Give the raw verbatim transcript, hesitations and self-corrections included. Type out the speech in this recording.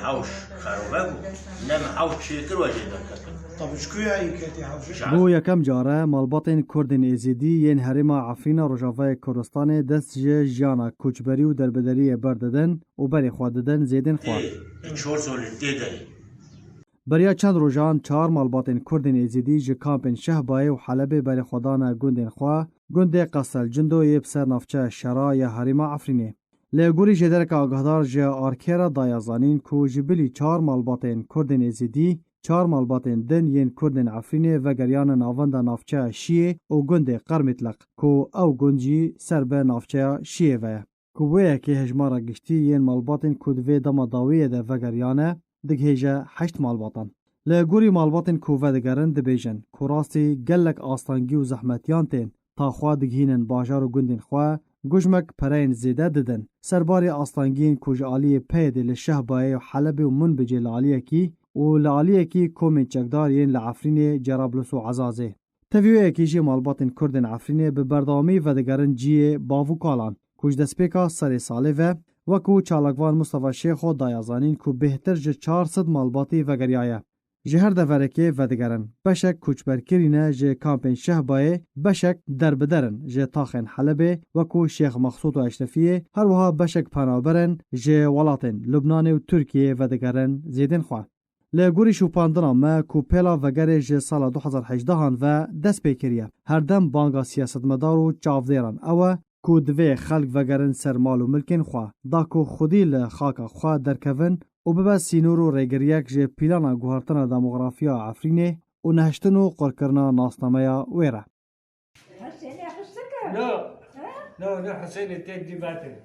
Hewş xerobe bû. Ne min hewş çêkir we jê derketin. Tabi ji ku ya yî ketî hewşê? Bo yekem care malbatên Kurdên Êzidî yên herêma Efrîna Rojavayê Kurdistanê dest ji jiyana koçberî û derbideriyê berdidin û berê xwe didin zêdên xwe. Ê, çor solên tê derê. Beriya çend rojan çar malbatên Kurdên Êzidî ji kampên Şehbayê û Helebê berê xwe dane gundên xwe, gundê Qesel Cindo yê bi ser navçeya Şera ya herêma Efrînê. Li gorî jêdereke agahdar ji Arkê re daye zanîn ku ji bilî çar malbatên Kurdên Êzidî, çar malbatên din yên Kurdên Efrînê vegeriyane navenda navçeya Şiyê û gundê Qermîtliq ku ew gund jî ser bi navçeya Şiyê ve ye. Ku wê yekê hejmara giştî yên malbatên ku di vê dema dawiyê de vegeriyane, digihêje heşt malbatan. Li gorî malbatên ku vedigerin dibêjin ku rastî gelek astengî û zehmetiyan tên, ta xwe digihînin bajar û gundên xwe, gujmek pereyên zêde didin. Serbarî astengiyên ku ji aliyê peyedê li Şehbayê û Helebê û Munbicê li aliyekî û li aliyekî komên çekdar yên li Efrînê, Cerablus û Ezazê. Tevî wê yekê jî malbatên Kurdên Efrînê bi berdewamî vedigerin cihê bav û kalan ku ji destpêka serê salê ve, wekû çalakvan Mustafa Şêxo daye zanîn ku bêhtir ji çar sed malbatî vegeriyaye. Ji her deverekê vedigerin. Beşek koçberkirî ne ji kampên Şehbayê, beşek derbider in ji taxên Helebê, wekû Şêx Mexsûd û Eşrefiyê, her wiha beşek penaber in ji welatên Lubnanê û Tirkiyeyê vedigerin zêdên xwe. Li gorî şopandina me ku pêla vegerê ji sala du hezar hejdehan ve dest pê kiriye, herdem banga siyasetmedar û çavdêran ew e ku divê xelk vegerin ser mal û milkên xwe, da ku xwedî li xaka xwe derkevin û bibe sînor û rêgiriyek ji plana guhertina demografiya Efrînê û nehiştin û qurkirina nasnameya wê re. Husênê xistike. No. No, no, Husênê têk dî vetin.